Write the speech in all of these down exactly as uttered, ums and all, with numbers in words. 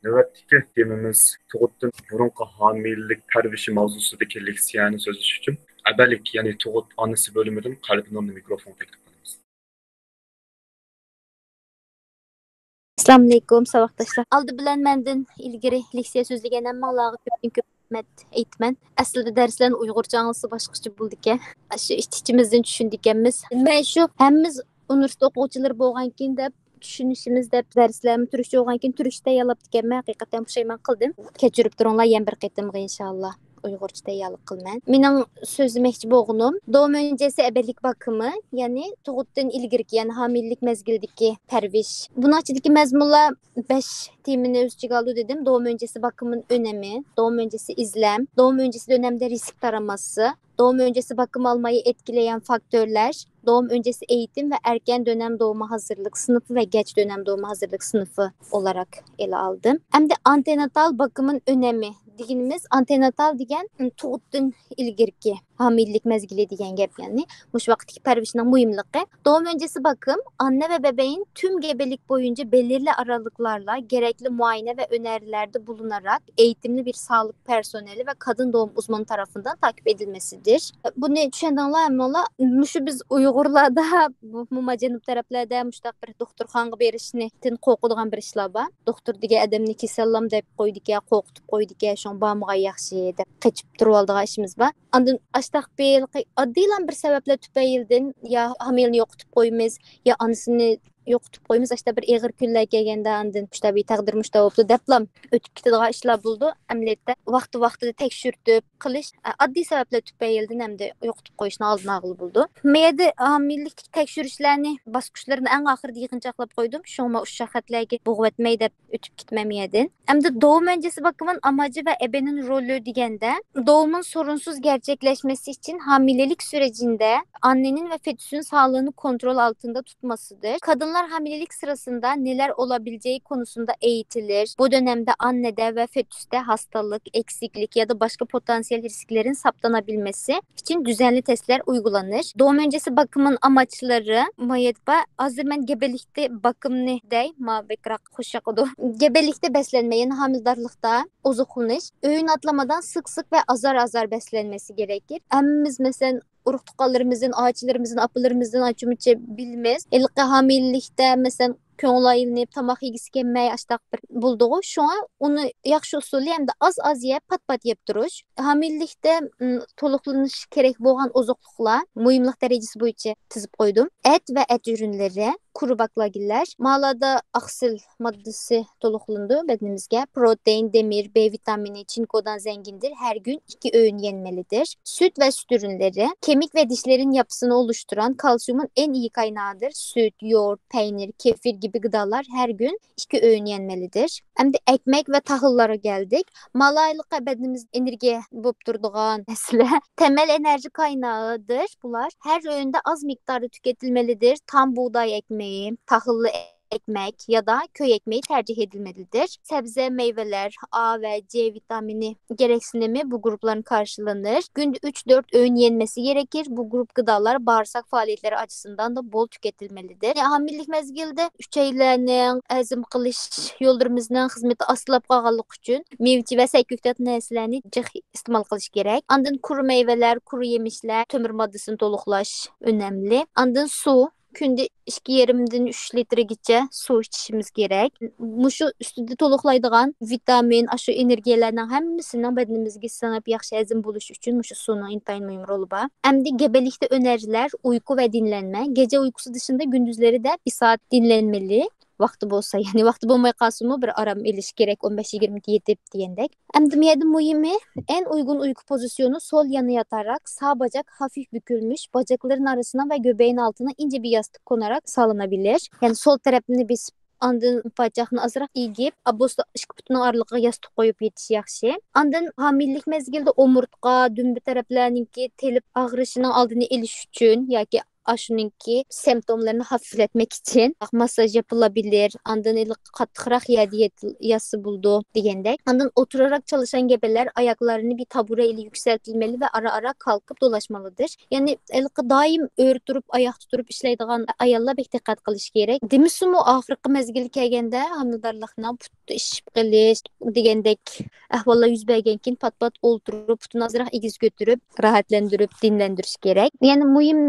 نۆۋەتتىكى تېمىمىز تۇغۇتتىن بۇرۇنقى ھامىلىلىك پەرۋىشى ماۋزۇسىدىكى لېكسىيەنى سۆزلەش ئۈچۈن ئەبەلىك، يەنى تۇغۇت ئانىسى بۆلۈمىدىن قەلبىنۇرنى مىكروفونغا تەكلىپ قىلىمىز. ئەسسالامۇئەلەيكۇم، ساۋاقداشلار. ئالدى بىلەن مەندىن ئىلگىرى لېكسىيە سۆزلىگەن ھەممىڭلارغا كۆپتىن كۆپ رەھمەت ئېيتىمەن. ئەسلىدە دەرسلەرنى ئۇيغۇرچە ئاڭلىسا باشقىچە بولىدىكەن. شۇ ئىچ-ئىچىمىزدىن چۈشىنىدىكەنمىز. مەن شۇ ھەممىمىز ئۇنىۋېرسىتېت ئوقۇغۇچىلىرى بولغانكىن دەپ چۈشىنىشىمىز دەپ دەرسلەرمۇ تۈركچە بولغانكىن تۈركچە تەييارلاپتىكەنمەن. ھەقىقەتەن پۇشايمان قىلدىم. كەچۈرۈپ تۇرۇڭلار، يەنە بىر قېتىمغا ئىنشاللا ئۇيغۇرچە تەييارلىق قىلىمەن. مېنىڭ سۆزلىمەكچى بولغىنىم، دوۋما ئۆنجەسى ئەبەلىك باكىمى، يەنى تۇغۇتتىن ئىلگىرىكى، يەنى ھامىلىلىك مەزگىلىدىكى پەرۋىش. بۇنىڭ ئىچىدىكى مەزمۇنلار بەش تېمىنى ئۆز ئىچىگە ئالىدۇ دېدىم. دوۋما ئۆنجەسى باكىمىنىڭ ئۆنىمى، دوۋما ئۆنجەسى ئىزلەم، دوۋما ئۆنجەسى دۆنەمدە رىسك تاراماسى، دوۋما ئۆنجەسى باكىمى ئالمايى ئەتكىلەيدىغان فاكتورلار، دوۋما ئۆنجەسى ئېيتىم ۋە ئەركەن دۆنەم دوۋما ھازىرلىق سىنىپى ۋە گەج دۆنەم دوۋما ھازىرلىق سىنىپى ئولاراق ئېلى ئالدىم. ئەمدى ئانتېناتال باكىمىنىڭ ئۆنەمى دېگىنىمىز، ئانتېناتال دېگەن، م، تۇغۇتتىن ئىلگىرىكى ھامىلىلىك مەزگىلى دېگەن گەپ، يەنى مۇشۇ ۋاقىتتىكى پەرۋىشنىڭ مۇھىملىقى. دوۋما ئۆنجەسى باكىم ئاننە ۋە بەبەيىن تۈم گەبەلىك بويۇنچە بېلىرلى ئارالىقلارلا گېرەكلى مۇئايىنە ۋە ئۆنەرلەردە بولۇناراق ئېيتىملى بىر ساغلىق پېرسونېلى ۋە قادىن دوغۇم ئۇزمىنى تەرىپىندىن تاكىپ ئېدىلمىسىدۇر. بۇنى چۈشەندىڭلار ھەممىڭلار؟ مۇشۇ بىز ئۇيغۇرلاردا، بۇ، بۇ جەنۇب تەرەپلەردە مۇشۇنداق بىر دوختۇرخانىغا بېرىشتىن قورقىدىغان بىر ئىشلار بار. دوختۇر دېگەن ئادەمنى كېسەللام دەپ قويىدىكەن، قورقۇتۇپ قويىدىكەن، شۇڭا بارمىغان ياخشى دەپ قېچىپ تۇرۇۋالىدىغان ئىشىمىز بار. ئاندىن ئاشتاق بىر ئاددىيلا بىر سەۋەبلەر تۈپەيلىدىن يا ھامىلىنى يوقىتىپ قويىمىز، يا ئانىسىنى يوقىتىپ قويىمىز، ئاشتا بىر ئېغىر كۈنلەر كەلگەندە ئاندىن مۇشتا بىر تەقدىر مۇشتا بوپتۇ دەپلا ئۆتۈپ كېتىدىغان ئىشلار بولىدۇ. ئەمەلىيەتتە ۋاقتى ۋاقتىدا تەكشۈرتۈپ قىلىش، ئە، ئاددىي سەۋەبلەر تۈپەيلىدىن ئەمدى يوقىتىپ قويۇشنى ئالدىنى ئالغىلى بولىدۇ. مەيەردە ھامىلىلىكتىكى تەكشۈرۈشلەرنى باسقۇچلىرىنى ئەڭ ئاخىرىدا يىغىنچاقلاپ قويدۇم. شۇڭا ئۇششاق خەتلەرگە بوغۇۋەتمەي دەپ ئۆتۈپ كېتىمەن مەيەردىن. ئەمدى دوۋما ئۆنجەسى باكىمىنىڭ ئاماجى ۋە ئەبەنىڭ رولى دېگەندە، دوۋمىنىڭ سورۇنسىز گەرچەكلەشمىسى ئۈچۈن ھامىلىلىك سۈرىجىندە ئاننىنىڭ ۋە فېتۇسنىڭ ساغلىقىنى كونترول ئالتىندا تۇتمىسىدۇر. قادىنلار ھامىلىلىك سىرىسىندا نېلەر ئولابىلىجەيى كونۇسىندا ئېيتىلىر. بۇ دۆنەمدە ئاننىدە ۋە فېتۇستا ھاستىلىق، ئەكسىكلىك يادا باشقا پوتېنسىيال رىسكلەردىن ساپلىنالمىسى ئۈچۈن دۈزەنلىك تەستلەر ئۇيغۇلىنىش. دوۋما ئۆنجەسى باكىمىنىڭ ئاماچلىرى مايەت بار. ھازىر مەن گەبەلىكتە باكىمنى دەي، ما بەكرەك خوش ياقىدۇ. گەبەلىكتە بەسلەنمە، يەنى ھامىلىدارلىقتا ئوزۇقلىنىش، ئۆينى ئاتلىمىدىن سىق-سىق ۋە ئازار-ئازار بەسلەنمەسى كېرەك. ھەممىمىز، مەسىلەن، ئۇرۇق-تۇغقانلىرىمىزدىن، ئاچىلىرىمىزدىن، ئاپىلىرىمىزدىن ئانچە-مۇنچە بىلىمىز. ھېلىقى ھامىلىلىكتە، مەسىلەن، كۆڭلى ئايلىنىپ، تاماق يېگۈسى كەلمەي، ئاشتاق بىر بولىدىغۇ. شۇڭا ئۇنى ياخشى ئۇسۇلى ئەمدى ئاز-ئاز يەپ، پات-پات يەپ تۇرۇش. ھامىلىلىكتە، م، تولۇقلىنىشى كېرەك بولغان ئوزۇقلۇقلار مۇھىملىق دەرىجىسى بويىچە تىزىپ قويدۇم. ئەت ۋە ئەت ئۆرۈنلىرى، قۇرۇ باكلاگىللەر. مالادا ئاقسىل ماددىسى تولۇقلىنىدۇ بەدىنىمىزگە. پروتېئىن، دېمىر، بې ۋىتامىنى، چىنكودىن زەنگىندىر. ھەر كۈن ئىككى ئۆيۈن يەنمەلىدۇر. سۈت ۋە سۈت ئۈرۈنلىرى. كېمىك ۋە دىشلېرىن ياپىسىنى ئولۇشتۇرغان كالسىيۇمنىڭ ئەڭ ئىيى كاينىغىدۇر. سۈت، يوغۇرت، پەينىر، كېفىر كىبى غىدالار ھەر كۈن ئىككى ئۆيۈن يەنمەلىدۇر. ئەمدى ئەكمەك ۋە تاخىللارغا كەلدۇق. مالايلىققا بەدىنىمىزدە ئېنېرگىيە بولۇپ تۇرىدىغان نەرسىلەر. تېمەل ئېنېرگىيە كاينىغىدۇر بۇلار. ھەر ئۆيۈندە ئاز مىقداردا تۈكەتىلمەلىدۇر. تام بۇغداي ئەكمىكى، تاخىللىق ئەكمەك يادا كۆي ئەكمىكى تەرجىھ ئېتىلمەيدۇ. سەۋزە، مېۋىلەر، ئا ۋە جې ۋىتامىنى گېرەكسىنىمى بۇ گۇرۇپپىلارنى قارشىلىنىش. كۈندە ئۈچ تۆت ئۆيۈن يەنمەسى كېرەك. بۇ گۇرۇپپا غىدالار باغرىساق پائالىيەتلىرى ئاچىسىندان بول تۈكەتىلمەيدۇ. ھامىلىلىك مەزگىلىدە ئۈچەيلەرنىڭ ھەزىم قىلىش يوللىرىمىزنىڭ خىزمىتى ئاستىلاپ قالغانلىقى ئۈچۈن مېۋىچە ۋە سەي كۆكتات نەرسىلەرنى جىق ئىستېمال قىلىش كېرەك. ئاندىن قۇرۇ مېۋىلەر، قۇرۇ يېمىشلەر، تۆمۈر ماددىسىنى تولۇقلاش ئۈنەملىك. ئاندىن سۇ. كۈندە ئىككى يېرىمدىن ئۈچ لىتىرگىچە سۇ ئىچىشىمىز كېرەك. مۇشۇ ئۈستىدە تولۇقلايدىغان ۋىتامىن، ئاشۇ ئېنېرگىيەلەرنىڭ ھەممىسىنىڭ بەدىنىمىزگە سىڭىپ، ياخشى ھەزىم بولۇش ئۈچۈن مۇشۇ سۇنىڭ ئىنتايىن مۇھىم رولى بار. ئەمدى گەبەلىكتە ئۆنەرلەر ئۇيقۇ ۋە دىنلەنمە. گېجە ئۇيقۇسى دېگەندە كۈندۈزلىرىدە بىر سائەت دىنلەنمىلى. ۋاقتى بولسا، يەنى ۋاقتى بولماي قالسىمۇ بىر ئارام ئېلىش كېرەك، ئون بەش يىگىرمە مىنۇت يېتىپ دېگەندەك. ئەمدى بۇ يەردە مۇھىمى، ئەڭ ئۇيغۇن ئۇيقۇ پوزىتسىيونى سول يانى ياتاراق، ساۋ باجاق ھەپىف بۈكۈلمىش، باجاقلىرىنىڭ ئارىسىنىڭ ۋە گۆبەكنىڭ ئالدىنىڭ ئىنچە بىر ياستۇق قونۇراق سالىنىۋېلىش. يەنى سول تەرەپنى بېسىپ، ئاندىن پاچاقنى ئازراق ئېگىپ، ئابوستا ئىككى پۇتىنىڭ ئارىلىقىغا ياستۇق قويۇپ يېتىش ياخشى. ئاندىن ھامىلىلىك مەزگىلىدە ئومۇرتقا، دۈمبە تەرەپلەرنىڭكى تېلىپ ئاغرىشىنىڭ ئالدىنى ئېلىش ئۈچۈن ياكى ئاشۇنىڭكى سىمپتوملىرىنى خەفىفلەتمەك ئۈچۈن ماسساژ يېپىلابىلىر. ئاندىن ھېلىقى قاتتىقراق يەردە يېتىل-، ياتسا بولىدۇ دېگەندەك. ئاندىن ئولتۇراراق چالىشان گەبەلەر ئاياقلارنى بىر تابۇرە ئىلى يۈكسەلتىلمىلى ۋە ئارا-ئارا كالقىپ دولاشمىلىدۇر. يەنى ھېلىقى دائىم ئۆرە تۇرۇپ، ئاياقتا تۇرۇپ ئىشلەيدىغان ئاياللار بەك دىققەت قىلىشى كېرەك. دېمىسىمۇ، ئاخىرقى مەزگىل كەلگەندە ھامىلىدارلىقنىڭ پۇت ئىششىپ قېلىش دېگەندەك ئەھۋاللار يۈز بەرگەن كېيىن، پات-پات ئولتۇرۇپ، پۇتىنى ئازراق ئېگىز كۆتۈرۈپ، راھەتلەندۈرۈپ، دىنلەندۈرۈش كېرەك. يەنە مۇھىم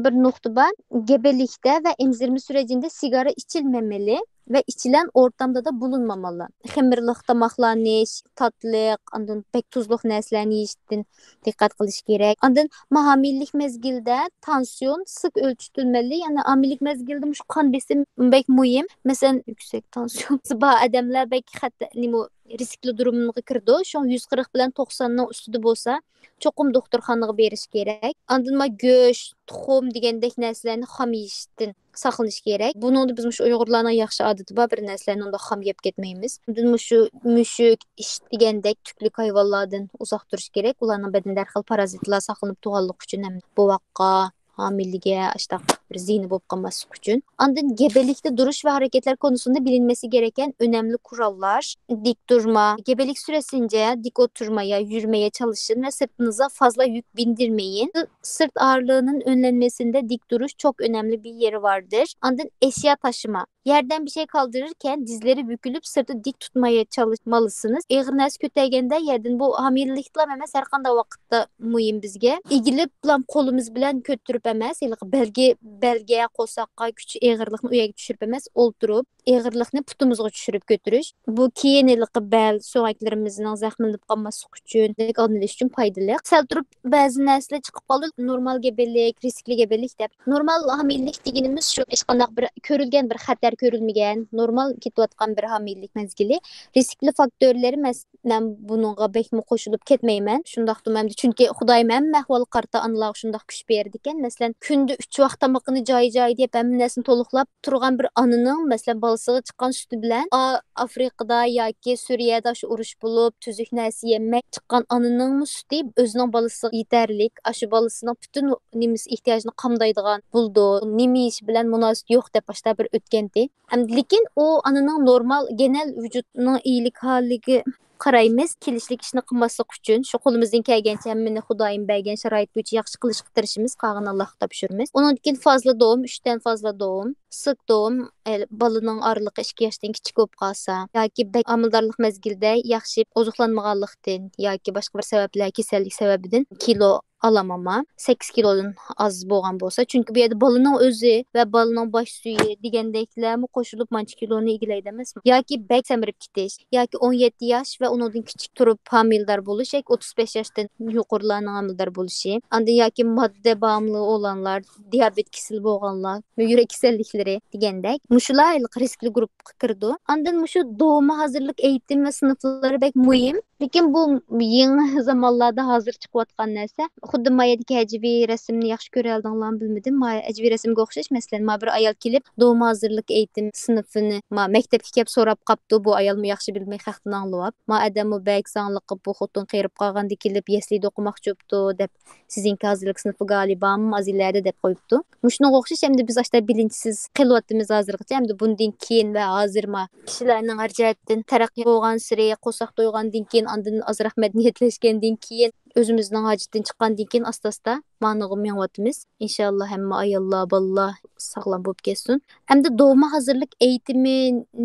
بىر نۇقتا بار. گەبەلىكتە ۋە ئەمزىرىمە سۈرەجىدە سىگارا ئىچىلمىمىلى ۋە ئىچىلەن ئورتامدا بولۇنمىمىلى. خېمىرلىق تاماقلارنى يېيىش، تاتلىق، ئاندىن بەك تۇزلۇق نەرسىلەرنى يېيىشتىن دىققەت قىلىش كېرەك. ئاندىن ما ھامىلىلىك مەزگىلىدە تانسىيون سىك ئۆلچىتىلمەلى. يەنى ھامىلىلىك مەزگىلىدە مۇشۇ قان بېسىم بەك مۇھىم. مەسىلەن، يۈكسەك تانسىيون بار ئادەملەر بەك خەتەر، نېمە، رىسكلىق دۇرۇمغا كىرىدۇ. شۇڭا يۈز قىرىق بىلەن توقساننىڭ ئۈستىدە بولسا، چوقۇم دوختۇرخانىغا بېرىش كېرەك. ئاندىن ما گۆش، تۇخۇم دېگەندەك نەرسىلەرنى خام يېيىشتىن ساقلىنىش كېرەك. بۇنىڭدا بىز مۇشۇ ئۇيغۇرلارنىڭ ياخشى ئادىتى بار، بىر نەرسىلەرنى ئۇنداق خام يەپ كەتمەيمىز. ئاندىن مۇشۇ مۈشۈك، ئىت دېگەندەك تۈكلۈك ھايۋانلاردىن ئۇزاق تۇرۇش كېرەك. ئۇلارنىڭ بەدىنىدە ھەر خىل پارازىتلار ساقلىنىپ تۇرغانلىقى ئۈچۈن ھەم بوۋاققا، ھامىلىگە ئاشتاق بىر زىيىنى بولۇپ قالماسلىق ئۈچۈن. ئاندىن گەبەلىكتە تۇرۇش ۋە ھەرىكەتلەر كونىسىندا بىلىنمەسلىكى گېرەككەن ئۆنەملىك قوراللار: دىك تۇرما، گەبەلىك سۈرەسىنچە دىك ئولتۇرمايا، يۈرمەيە چالىشىن ۋە سىرتىنىزغا فازلا يۈك بىندىرمەيىن. سىرت ئاغرىلىقىنىڭ ئۆنلەنمىسىندە دىك تۇرۇش چوق ئۆنەملىك بىر يېرى باردۇر. ئاندىن ئەشيا تاشىما. يەردىن بىر شەي قالدۇرۇركەن، دىزلىرى بۈكۈلۈپ، سىرتى دىك تۇتمايا چالىشمالىسىنىز. ئېغىر نەرسە كۆتەرگەندە يەردىن، بۇ ھامىلىلىكتىلا ئەمەس، ھەر قانداق ۋاقىتتا مۇھىم بىزگە. ئېگىلىپ، بۇلام قولىمىز بىلەن كۆتۈرۈپ ئەمەس، ھېلىقى بەلگە، بەلگە، قورساققا كۈچ، ئېغىرلىقنى ئۇ يەرگە چۈشۈرۈپ ئەمەس، ئولتۇرۇپ، ئېغىرلىقنى پۇتىمىزغا چۈشۈرۈپ كۆتۈرۈش. بۇ كېيىن ھېلىقى بەل، سۆڭەكلىرىمىزنىڭ زەخىملىنىپ قالماسلىقى ئۈچۈن، ئالدىنى ئېلىش ئۈچۈن پايدىلىق. سەل تۇرۇپ بەزى نەرسىلەر چىقىپ قالدى، نورمال گەبەلىك، رىسكلىك گەبەلىك دەپ. نورمال ھامىلىلىك دېگىنىمىز شۇ، ھېچقانداق بىر كۆرۈلگەن بىر خەتەر كۆرۈلمىگەن، نورمال كېتىۋاتقان بىر ھامىلىلىك مەزگىلى. رىسكلىك فاكتورلىرى، مەسىلەن، مەن بۇنىڭغا بەكمۇ قوشۇلۇپ كەتمەيمەن. شۇنداقتىمۇ ئەمدى، چۈنكى خۇدايىم ھەممە ئەھۋالغا قارىتا ئانىلارغا شۇنداق كۈچ بېرىدىكەن. مەسىلەن، كۈندە ئۈچ ۋاق تامىقىنى جايى-جايى دەپ ھەممە نەرسىنى تولۇقلاپ تۇرغان بىر ئانىنىڭ، مەسىلەن، بالىسىغا چىققان سۈتى بىلەن، ئا-، ئافرىقىدا ياكى سۈرىيەدە شۇ ئۇرۇش بولۇپ، تۈزۈك نەرسە يېمەي چىققان ئانىنىڭمۇ سۈتى ئۆزىنىڭ بالىسىغا يېتەرلىك، ئاشۇ بالىسىنىڭ پۈتۈن نېمىسى، ئېھتىياجىنى قامدايدىغان بولىدۇ. نېمە يېيىش بىلەن مۇناسىۋىتى يوق دەپ باشتا بىر ئۆتكەنتى. ئەمدى لېكىن ئۇ ئانىنىڭ نورمال گېنەل ۋۇجۇدىنىڭ ئىگىلىك ھالىگە قارايمىز، كېلىشلىك ئىشنى قىلماسلىق ئۈچۈن شۇ قولىمىزدىن كەلگەنچە ھەممىنى خۇدايىم بەرگەن شارائىت بويىچە ياخشى قىلىشقا تىرىشىمىز، قالغىنىنى ئاللاغا تاپشۇرىمىز. ئۇنىڭدىن كېيىن فازلا دوم، ئۈچتىن فازلا دوم، سىك دوم، ئە، بالىنىڭ ئارىلىقى ئىككى ياشتىن كىچىك بولۇپ قالسا ياكى بەك ھامىلىدارلىق مەزگىلىدە ياخشى ئوزۇقلانمىغانلىقتىن ياكى باشقا بىر سەۋەبلەر، كېسەللىك سەۋەبىدىن كىلو ئالاماما، سەككىز كىلودىن ئاز بولغان بولسا، چۈنكى بۇ يەردە بالىنىڭ ئۆزى ۋە بالىنىڭ باش سۈيى دېگەندەكلەرمۇ قوشۇلۇپ مانچە كىلونى ئىگىلەيدۇ ئەمەسمۇ؟ ياكى بەك سەمرىپ كېتىش، ياكى ئون يەتتە ياش ۋە ئۇنىڭدىن كىچىك تۇرۇپ ھامىلىدار بولۇش، ياكى ئوتتۇز بەش ياشتىن يۇقىرىلارنىڭ ھامىلىدار بولۇشى، ئاندىن ياكى ماددا باملىقى ئوغلانلار، دىيابېت كېسىلى بولغانلار، يۈرەك كېسەللىكلىرى دېگەندەك، مۇشۇلار ھېلىقى رىسكلىك گۇرۇپپىغا كىرىدۇ. ئاندىن مۇشۇ دوما ھازىرلىق ئېيتىم ۋە سىنىپلىرى بەك مۇھىم. لېكىن بۇ يېڭى زامانلاردا ھازىر چىقىۋاتقان نەرسە. خۇددى ما يەردىكى ھەجۋىي رەسىمنى ياخشى كۆرەلىدىڭلارمۇ بىلمىدىم، ما ھەجۋىي رەسىمگە ئوخشاش. مەسىلەن، ما بىر ئايال كېلىپ، دوما ھازىرلىق ئېيتىم سىنىپىنى ما مەكتەپكە كېلىپ سوراپ قاپتۇ، بۇ ئايالمۇ ياخشى بىلمەي خەقتىن ئاڭلىۋاپ. ما ئادەممۇ بەك زاڭلىقىپ، بۇ خوتۇن قېرىپ قالغاندا كېلىپ يەسلىدە ئوقۇماقچى بوپتۇ دەپ، سىزنىڭكى ھازىرلىق سىنىپى گالىبا ئازىلەردە دەپ قويۇپتۇ. مۇشۇنىڭغا ئوخشاش، ئەمدى بىز ئاشتا بىلىمسىز قېلىۋاتىمىز ھازىرغىچە. ئەمدى بۇندىن كېيىن ۋە ھازىر ما كىشىلەرنىڭ ھەر جەھەتتىن تەرەققىي بولغانسېرى، قورساق تويغاندىن كېيىن، ئاندىن ئازراق مەدەنىيەتلەشكەندىن كېيىن، ئۆزىمىزنىڭ ھاجىتىدىن چىققاندىن كېيىن ئاستا-ئاستا مانىغا مېڭىۋاتىمىز. ئىنشاللا ھەممە ئاياللار، بالىلار ساغلام بولۇپ كەتسۇن. ئەمدى دوما ھازىرلىق ئېيتىمى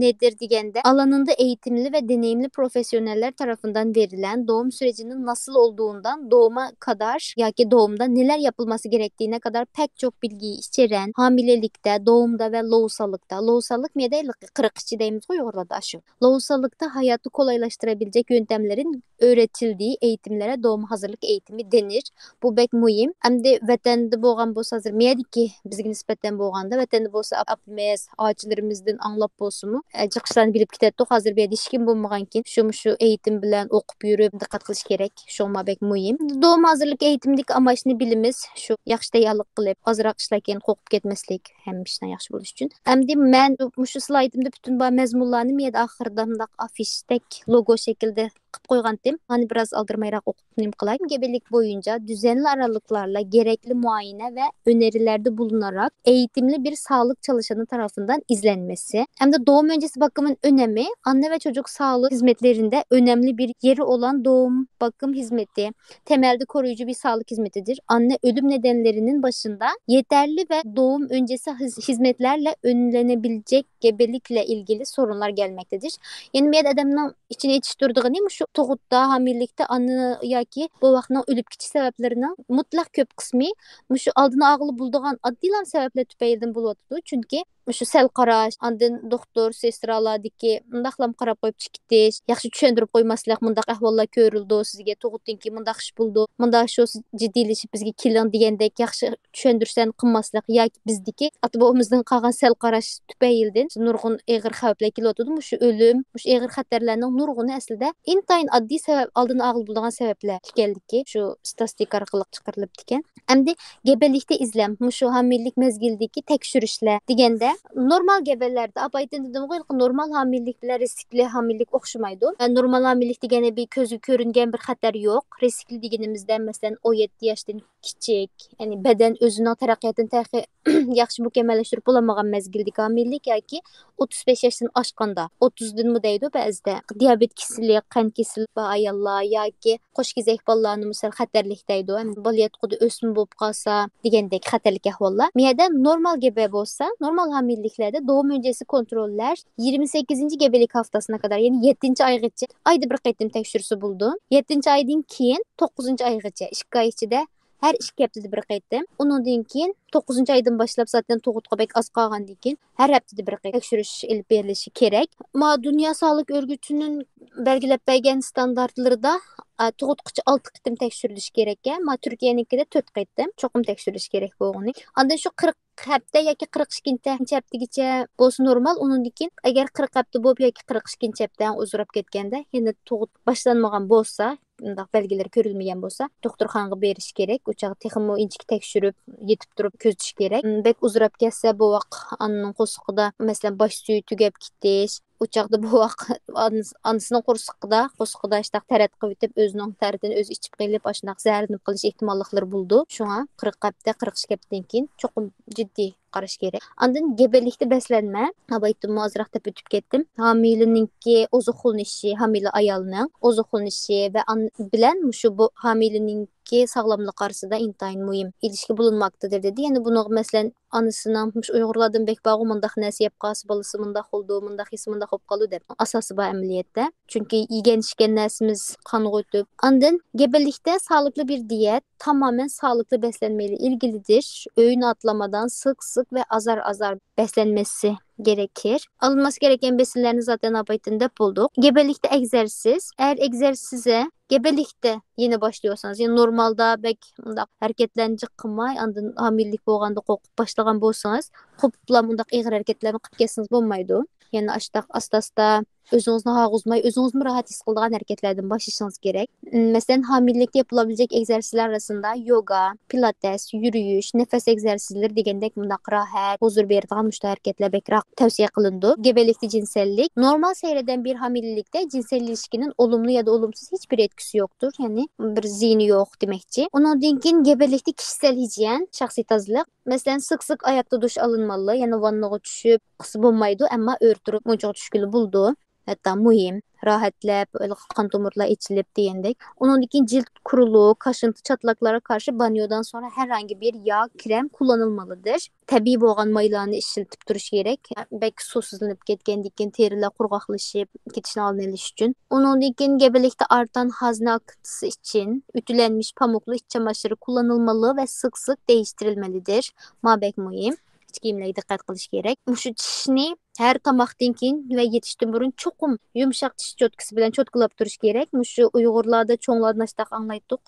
نېدىر دېگەندە، ئالانىندا ئېيتىملى ۋە دېنىيىملى پروفېسسىونەللەر تەرىپىندىن بېرىلەن دوما سۈرىجىنى ناسىل ئولدۇندان دوما قادار ياكى دومدا نېلەر ياپىلماسى گېرەكتىگىنە قادار پەك چوك بىلگى ئىچىرەن، ھامىلىلىكتە، دومدا ۋە لوۋسانلىقتا، لوۋسانلىق مېدەيلىقى قىرىق ئىچى دەيمىزغۇ ئۇيغۇرلاردا ئاشۇ. لوۋسانلىقتا ھاياتى كولايلاشتۇرابىلىجەك يۆنتەملىرى ئۆرەتىلدى، ئېيتىملەرە دوما ھازىرلىق ئېيتىمى دېنىش. بۇ بەك مۇھىم. ئەمدى ۋەتەندە بولغان بولسا، ھازىر مەيەدىكى بىزگە نىسبەتەن بولغاندا، ۋەتەندە بولسا ئاپىمىز، ئاچىلىرىمىزدىن ئاڭلاپ بولسىمۇ، ئە، جىق ئىشلارنى بىلىپ كېتەتتۇق. ھازىر بۇ يەردە ھېچكىم بولمىغانكىن، شۇ، شۇ ئېيتىم بىلەن ئوقۇپ يۈرۈپ دىققەت قىلىش كېرەك. شۇڭا بەك مۇھىم. دوما ھازىرلىق ئېيتىمدىكى ئاماچنى بىلىمىز. شۇ ياخشى تەييارلىق قىلىپ، ئازراق ئىشلار كېيىن قورقۇپ كەتمەسلىك، ھەممە ئىشنىڭ ياخشى بولۇشى ئۈچۈن. ئەمدى مەن مۇشۇ سلايدىمدا پۈتۈن بار مەزمۇنلارنى مۇ يەردە ئاخىرىدا مۇنداق ئافىشتەك لوگو شەكلىدە قىلىپ قويغانتىم. مانا بىراز ئالدىرىمايراق ئوقۇپ نېمە قىلاي. گەبەلىك بويىچە دۈزەنلىك ئارىلىقلار gerekli muayene ve önerilerde bulunarak eğitimli bir sağlık çalışanı tarafından izlenmesi. Hem de doğum öncesi bakımın önemi, anne ve çocuk sağlık hizmetlerinde önemli bir yeri olan doğum bakım hizmeti, temelde koruyucu bir sağlık hizmetidir. Anne ölüm nedenlerinin başında yeterli ve doğum öncesi hız- hizmetlerle önlenebilecek gebelikle ilgili sorunlar gelmektedir. يەنى مەيەدە ئادەمنىڭ ئىچىنى ئېچىشتۇرىدىغىنى مۇشۇ تۇغۇتتا، ھامىلىلىكتە ئانا ياكى بوۋاقنىڭ ئۆلۈپ كېتىش سەۋەبلىرىنىڭ مۇتلەق كۆپ قىسمى مۇشۇ ئالدىنى ئالغىلى بولىدىغان ئاددىيلا سەۋەبلەر تۈپەيلىدىن بولۇۋاتىدۇ. چۈنكى مۇشۇ سەل قاراش، ئاندىن دوختۇر، سېسترالار دېگەن مۇنداقلام قاراپ قويۇپ چىقىپ كېتىش، ياخشى چۈشەندۈرۈپ قويماسلىق، مۇنداق ئەھۋاللار كۆرۈلىدۇ، سىزگە تۇغۇتتىن كېيىن مۇنداق ئىش بولىدۇ، مۇنداق ئىش بولسا جىددىيلىشىپ بىزگە كېلىڭ دېگەندەك ياخشى چۈشەندۈرۈشلەرنى قىلماسلىق ياكى بىزدىكى ئاتا بوۋىمىزدىن قالغان سەل قاراش تۈپەيلىدىن نۇرغۇن ئېغىر خەۋپلەر كېلىۋاتىدۇ. مۇشۇ ئۆلۈم، مۇشۇ ئېغىر خەتەرلەرنىڭ نۇرغۇنى ئەسلىدە ئىنتايىن ئاددىي سەۋەب، ئالدىنى ئالغىلى بولىدىغان سەۋەبلەر ئىكەنلىكى شۇ ستاتىستىكا ئارقىلىق چىقىرىلىپتىكەن. ئەمدى گەبەلىكتە ئىزلەم، مۇشۇ ھامىلىلىك مەزگىلىدىكى تەكشۈرۈشلەر دېگەندە، نورمال گەبەلەردە، ئاپايتىن دېدىمغۇ، نورمال ھامىلىلىك بىلەن رىسكلىك ھامىلىلىك ئوخشىمايدۇ. نورمال ھامىلىلىك دېگەندە بىر كۆزگە كۆرۈنگەن بىر خەتەر يوق. رىسكلىك دېگىنىمىزدە، مەسىلەن، ئون يەتتە ياشتىن كىچىك، يەنى بەدەن ئۆزىنىڭ تەرەققىياتىنى تېخى ياخشى مۇكەممەللەشتۈرۈپ بولالمىغان مەزگىلدىكى ھامىلىلىك ياكى ئوتتۇز بەش ياشتىن ئاشقاندا، ئوتتۇزدىنمۇ دەيدۇ بەزىدە، دىيابېت كېسىلى، قەنت كېسىلى بار ئاياللار ياكى قوش كېزەك بالىلارنىمۇ سەل خەتەرلىك دەيدۇ. ھەم بالا ياتقۇدا ئۆسمە بولۇپ قالسا دېگەندەك خەتەرلىك ئەھۋاللار. مۇ يەردە نورمال گەبە بولسا، نورمال ھامىلىلىكلەردە دوغۇم ئۆنجىسى كونتروللاش يىگىرمە سەككىزىنچى گەبەلىك ھافتىسىنا قەدەر، يەنى يەتتىنچى ئايغىچە، ئايدا بىر قېتىم تەكشۈرسە بولىدۇ. يەتتىنچى ئايدىن كېيىن توققۇزىنچى ئايغىچە، ئىككى ئاي ئىچىدە ھەر ئىككى ھەپتىدە بىر قېتىم. ئۇنىڭدىن كېيىن توققۇزىنچى ئايدىن باشلاپ، زاتەن تۇغۇتقا بەك ئاز قالغاندىن كېيىن، ھەر ھەپتىدە بىر قېتىم تەكشۈرۈش ئېلىپ بېرىلىشى كېرەك. ما دۇنيا ساغلىق ئۆرگىتىنىڭ بەلگىلەپ بەرگەن ستاندارتلىرىدا، ئە، تۇغۇتقىچە ئالتە قېتىم تەكشۈرۈلۈشى كېرەككەن. ما تۈركىيەنىڭكىدە تۆت قېتىم چوقۇم تەكشۈرۈلۈشى كېرەك بولغىنى. ئاندىن شۇ قىرىق ھەپتە ياكى قىرىق ئىككىنچى ھەپتىگىچە بولسا نورمال. ئۇنىڭدىن كېيىن ئەگەر قىرىق ھەپتە بولۇپ ياكى قىرىق ئىككىنچى ھەپتە ئۇزىراپ كەتكەندە، يەنە تۇغۇت باشلانمىغان بولسا، مۇنداق بەلگىلىرى كۆرۈلمىگەن بولسا، دوختۇرخانىغا بېرىش كېرەك. ئۇ چاغدا تېخىمۇ ئىنچىكە تەكشۈرۈپ، يېتىپ تۇرۇپ كۆزىتىش كېرەك. م، بەك ئۇزىراپ كەتسە، بوۋاق ئانىنىڭ قورسىقىدا، مەسىلەن، باش سۈيى تۈگەپ كېتىش، ئۇ چاغدا بوۋاق ئانىسى-، ئانىسىنىڭ قورسىقىدا، قورسىقىدا ئاشتاق تەرەت قىلىۋېتىپ، ئۆزىنىڭ تەرىتىنى ئۆزى ئىچىپ قېلىپ، ئاشۇنداق زەھەرلىنىپ قېلىش ئېھتىماللىقلىرى بولىدۇ. شۇڭا قىرىق ھەپتە، قىرىق ئىككى ھەپتىدىن كېيىن چوقۇم جىددىي قاراش كېرەك. ئاندىن گەبەلىكتە بەسلەنمە، ئاۋايتىنمۇ ئازراق دەپ ئۆتۈپ كەتتىم. ھامىلىنىڭكى ئوزۇقلىنىشى، ھامىلە ئايالنىڭ ئوزۇقلىنىشى ۋە ئان-، بىلەن مۇشۇ بۇ ھامىلىنىڭكى ساغلاملىقى ئارىسىدا ئىنتايىن مۇھىم ئىلىشكى بولۇنماقتىدۇر، دېدى. يەنە بۇنىڭغا، مەسىلەن، ئانىسىنىڭ، مۇشۇ ئۇيغۇرلاردىن بەك بارغۇ، مۇنداق نەرسە يەپ قالسا، بالىسى مۇنداق بولىدۇ، مۇنداق يېسە، مۇنداق بولۇپ قالىدۇ، دەپ. ئاساسى بار ئەمەلىيەتتە. چۈنكى يېگەن ئىچكەن نەرسىمىز قانغا ئۆتۈپ. ئاندىن گەبەلىكتە ساغلىقلىق بىر دىيەت، تامامەن ساغلىقلىق بەسلەنمەيلى ئىلگىرىلىتىش، ئۆينى ئاتلىمادان سىق سىق ۋە ئازار ئازار بەسلەنمەسى گېرەككەن. ئالماس گېرەككەن بېسىملەرنى زاتەن ئاپايتىن دەپ بولدۇق. گەبەلىكتە ئەگزەرسىز، ئەگەر ئەگزەرسىزى گەبەلىكتە يېنى باشلىۋالسىڭىز، يەنى نورمالدا بەك مۇنداق ھەرىكەتلەرنى جىق قىلماي، ئاندىن ھامىلىلىك بولغاندا قورقۇپ باشلىغان بولسىڭىز، قوپۇپلا مۇنداق ئېغىر ھەرىكەتلەرنى قىلىپ كەتسىڭىز بولمايدۇ. يەنى ئاشتاق ئاستا-ئاستا ئۆزىڭىزنى ھالقىزماي، ئۆزىڭىزمۇ راھەت ھېس قىلىدىغان ھەرىكەتلەردىن باشلىشىڭىز كېرەك. م، مەسىلەن، ھامىلىلىكتە يېپىلابىلىدىغان ئەگزەرسىزلەر ئارىسىدا يوگا، پىلاتېس، يۈرۈيۈش، نەپەس ئەگزەرسىزلىرى دېگەندەك مۇنداق راھەت، ھۇزۇر بېرىدىغان مۇشۇنداق ھەرىكەتلەر بەكرەك تەۋسىيە قىلىنىدۇ. گەبەلىكتە جىنسەللىك. نورمال سەيرىدىن بىر ھامىلىلىكتە جىنسىي ئېلىشكىنىڭ ئولۇملۇق يا ئولۇمسىز ھېچبىر يەتكۈسى يوقتۇر، يەنى بىر زىيىنى يوق دېمەكچى. ئۇنىڭدىن كېيىن گەبەلىكتە كىشىسەل گىگىيېنا، شەخسىي تازىلىق. مەسىلەن، سىق سىق ئاياقتا دۇش ئالىنمىلى، يەنى ۋاننىغا چۈشۈپ، قىلسا بولمايدۇ، ئەمما ئۆرە تۇرۇپ مۇنچىغا چۈشكىلى بولىدۇ. ھەتتا مۇھىم، راھەتلەپ، قان تومۇرلار ئېچىلىپ دېگەندەك. ئۇنىڭدىن كېيىن جىلد قۇرۇلۇق، كاشىنتى، چاتلاكلارغا قارشى بانيودىن سوڭرا ھەرھانگى بىر ياغ، كرېم قوللىنىلمىلىدۇر. تەبىئىي بولغان مايلارنى ئىشلىتىپ تۇرۇش كېرەك. بەك سۇسىزلىنىپ كەتكەندىن كېيىن تېرىلەر قۇرغاقلىشىپ كېتىشنىڭ ئالدىنى ئېلىش ئۈچۈن. ئۇنىڭدىن كېيىن گەبەلىكتە ئارتان ھازنە ئاكتىسى ئۈچۈن ئۈتۈلەنمىش پامۇقلۇق ئىچ چاماشىرى قوللىنىلمىلى ۋە سىق سىق دېيىشتۈرۈلمىلىدۇر. ما بەك مۇھىم. ئىچ كىيىملەرگە دىققەت قىلىش كېرەك. مۇشۇ چىشنى ھەر تاماقتىن كېيىن ۋە يېتىشتىن بۇرۇن چوقۇم يۇمشاق چىش چوتكىسى بىلەن چوتكىلاپ تۇرۇش كېرەك. مۇشۇ ئۇيغۇرلاردا چوڭلاردىن ئاشتاق ئاڭلايتتۇق.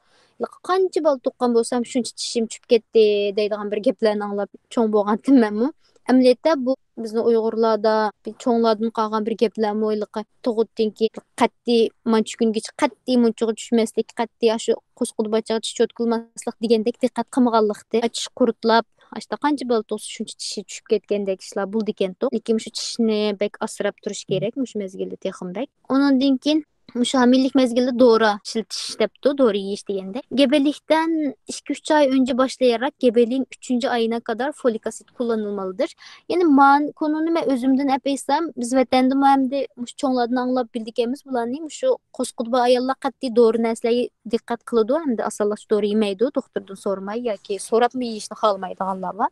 قانچە بالا تۇغقان بولسام، شۇنچە چىشىم چۈشۈپ كەتتى دەيدىغان بىر گەپلەرنى ئاڭلاپ چوڭ بولغانتىمەنمۇ. ئەمەلىيەتتە بۇ بىزنىڭ ئۇيغۇرلاردا بىر چوڭلاردىن قالغان بىر گەپلەرمۇ، ھېلىقى تۇغۇتتىن كېيىن قەتئىي مانچە كۈنگىچە قەتئىي مۇنچىغا چۈشمەسلىك، قەتئىي ئاشۇ قورسىقىدا بارچىغىچە چوتكىلىماسلىق دېگەندەك دىققەت قىلمىغانلىقتىن، چىش قۇرتلاپ، ئاشتا قانچە بالا تۇغسا شۇنچە چىشى چۈشۈپ كەتكەندەك ئىشلار بولىدىكەنتۇق. لېكىن مۇشۇ چىشنى بەك ئاسراپ تۇرۇش كېرەك، مۇشۇ مەزگىلدە تېخىمۇ بەك. ئۇنىڭدىن كېيىن مۇشۇ ھامىلىلىك مەزگىلىدە دورا ئىشلىتىش دەپتۇ، دورا يېيىش دېگەندە. گېبەلىكتىن ئىككى ئۈچ ئاي ئۆنچە باشلاياراق گېبەلىكنىڭ ئۈچىنچى ئايىنا قەدەر فولىك ئاسىد قوللانىلمالىدۇر. يەنى مان كونىنى مەن ئۆزۈمدىن ئەپ ئېيتسام، بىز ۋەتەندىمۇ ئەمدى مۇشۇ چوڭلاردىن ئاڭلاپ بىلدىكەنمىز بۇلارنى، مۇشۇ قوسقۇدا بار ئاياللار قەتئىي دورا نەرسىلەرگە دىققەت قىلىدۇ، ئەمدى ئاسانلاشچە دورا يېمەيدۇ، دوختۇردىن سورىماي ياكى سوراپمۇ يېيىشنى خالىمايدىغانلار بار.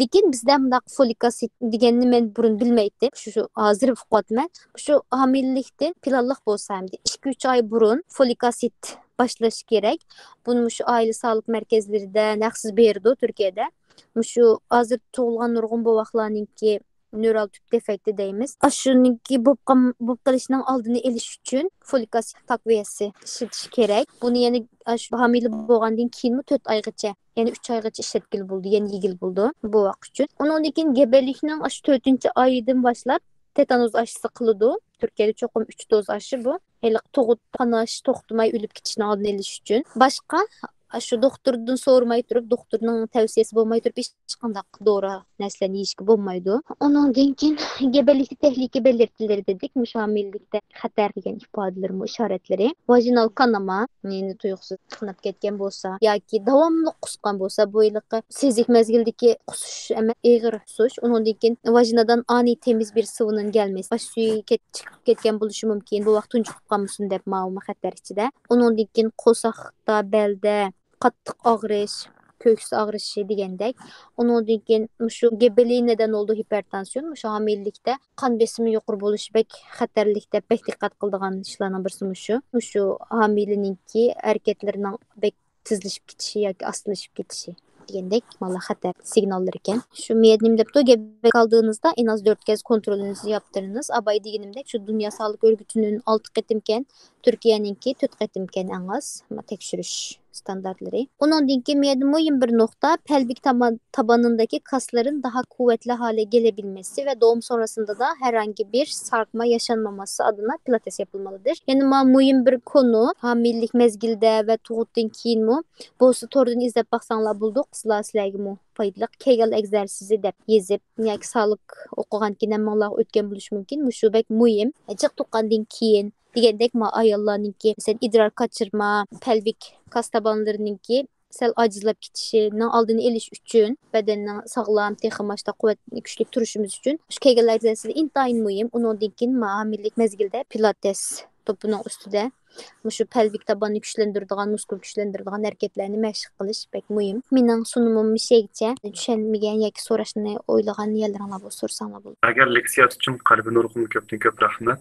لېكىن بىزدە مۇنداق فولىك ئاسىد دېگەننى مەن بۇرۇن بىلمەيتتىم. شۇ، شۇ ھازىر ئۇقۇۋاتىمەن. شۇ ھامىلىلىكتىن پىلانلىق بولسا، ئەمدى ئىككى ئۈچ ئاي بۇرۇن فولىك ئاسىد باشلاش كېرەك. بۇنى مۇشۇ ئائىلە ساغلىق مەركەزلىرىدە ھەقسىز بېرىدۇ تۈركىيەدە. مۇشۇ ھازىر تۇغۇلغان نۇرغۇن بوۋاقلارنىڭكى نۆرال تۈپ دېفېكتى دەيمىز. ئاشۇنىڭكى بولۇپ قال-، بولۇپ قېلىشنىڭ ئالدىنى ئېلىش ئۈچۈن فولىك ئاسىد تاقۋىيەسى ئىشلىتىش كېرەك. بۇنى يەنە ئاشۇ ھامىلە بولغاندىن كېيىنمۇ تۆت ئايغىچە، يەنە ئۈچ ئايغىچە ئىشلەتكىلى بولىدۇ، يەنە يېگىلى بولىدۇ بوۋاق ئۈچۈن. ئۇنىڭدىن كېيىن گېبەلىكنىڭ ئاشۇ تۆتىنچى ئايىدىن باشلاپ تېتانوز ئاشىسى قىلىدۇ. تۈركىيەدە چوقۇم ئۈچ دوز ئاشى بۇ. ھېلىقى تۇغۇت قاناش توختىماي ئۆلۈپ كېتىشنىڭ ئالدىنى ئېلىش ئۈچۈن. باشقا شۇ دوختۇردىن سورىماي تۇرۇپ، دوختۇرنىڭ تەۋسىيەسى بولماي تۇرۇپ ھېچقانداق دورا نەرسىلەرنى يېيىشكە بولمايدۇ. ئۇنىڭدىن كېيىن گېبەلىكتە تەھلىكە بېلىرتىلىرى دېدۇق، مۇشۇ ھامىلىلىكتە خەتەر دېگەن ئىپادىلىرىمۇ، ئىشارەتلىرى. ۋاژىنال قانىما، يەنى تۇيۇقسىز قاناپ كەتكەن بولسا ياكى داۋاملىق قۇسقان بولسا، بۇ ھېلىقى سېزىك مەزگىلدىكى قۇسۇش ئەمەس، ئېغىر قۇسۇش. ئۇنىڭدىن كېيىن ۋاژىنادىن ئانىي تېمىز بىر سىۋۇنىڭ كەلمەيسى، باش سۈيى كەت-، چىقىپ كەتكەن بولۇشى مۇمكىن. بۇ ۋاقىت تۇنجۇقۇپ قالمىسۇن دەپ ماۋۇمۇ خەتەر ئىچىدە. ئۇنىڭدىن كېيىن قورساقتا، بەلدە قاتتىق ئاغرىش، كۆكسى ئاغرىشى دېگەندەك. ئۇنىڭدىن كېيىن مۇشۇ گېبېلىك نەدەن بولىدۇ ھىپېرتانسىيون، مۇشۇ ھامىلىلىكتە قان بېسىمى يۇقىرى بولۇشى بەك خەتەرلىك دەپ بەك دىققەت قىلىدىغان ئىشلارنىڭ بىرسى مۇشۇ. مۇشۇ ھامىلىنىڭكى ھەرىكەتلىرىنىڭ بەك تېزلىشىپ كېتىشى ياكى ئاستىلىشىپ كېتىشى دېگەندەك مانا خەتەر سىگناللىرى ئىكەن. شۇ مىيەدە نېمە دەپتۇ؟ گېبەلىك ئالدىڭىزدا ئەن ئاز دۆت گەز كونترولىنى ياپتۇرىڭىز. ئاباي دېگىنىمدەك شۇ دۇنيا ساغلىق ئۆلگۈتىنىڭ ئالتە قېتىمكەن، تۈركىيەنىڭكى تۆت قېتىمكەن ئەڭ ئاز تەكشۈرۈش ئىستاندارتلىرى. ئۇنىڭدىن كېيىن مۇھىم بىر نۇقتا، پەلبىك تاما-، تابانىندىكى كاسلارنىڭ داھا قۇۋۋەتلىك ھالغا كېلەلمىسى ۋە دوغۇم سونراسىندا ھەرھانگى بىر سارقما ياشانمىماسى ئادىنا پىلاتېس ياپىلمىلىدۇر. يەنە ما مۇھىم بىر كونۇ، ھامىلىلىك مەزگىلىدە ۋە تۇغۇتتىن كېيىنمۇ بولسا توردىن ئىزدەپ باقساڭلار بولىدۇ، قىزلار سىلەرگىمۇ پايدىلىق كېگېل ئېگزەرسىزى دەپ يېزىپ ياكى ساغلىق ئوقۇغانكىن ھەممىڭلارغا ئۆتكەن بولۇشى مۇمكىن. مۇشۇ بەك مۇھىم. جىق تۇغقاندىن كېيىن دېگەندەك ما ئاياللارنىڭكى مەسىلەن ئىدرار قاچۇرما، پەلبىك كاس تابانلىرىنىڭكى سەل ئاجىزلاپ كېتىشىنىڭ ئالدىنى ئېلىش ئۈچۈن، بەدەننىڭ ساغلام، تېخى ماشتا قۇۋۋەت، كۈچلۈك تۇرۇشىمىز ئۈچۈن شۇ كېگېل ئېگزەرسىزى ئىنتايىن مۇھىم. ئۇنىڭدىن كېيىن ما ھامىلىلىك مەزگىلىدە پىلاتېس توپىنىڭ ئۈستىدە مۇشۇ پەلبىك تاباننى كۈچلەندۈرىدىغان، مۇسكۇل كۈچلەندۈرىدىغان ھەرىكەتلەرنى مەشىق قىلىش بەك مۇھىم. مېنىڭ سۇنۇمۇم مۇشۇ يەرگىچە. چۈشەنمىگەن ياكى سوراشنى ئويلىغان يەرلىرىڭلار بولسا سورىساڭلار بولىدۇ. ئەگەر لېكسىيە ئۈچۈن قەلبى نۇرغۇن كۆپتىن كۆپ رەھمەت.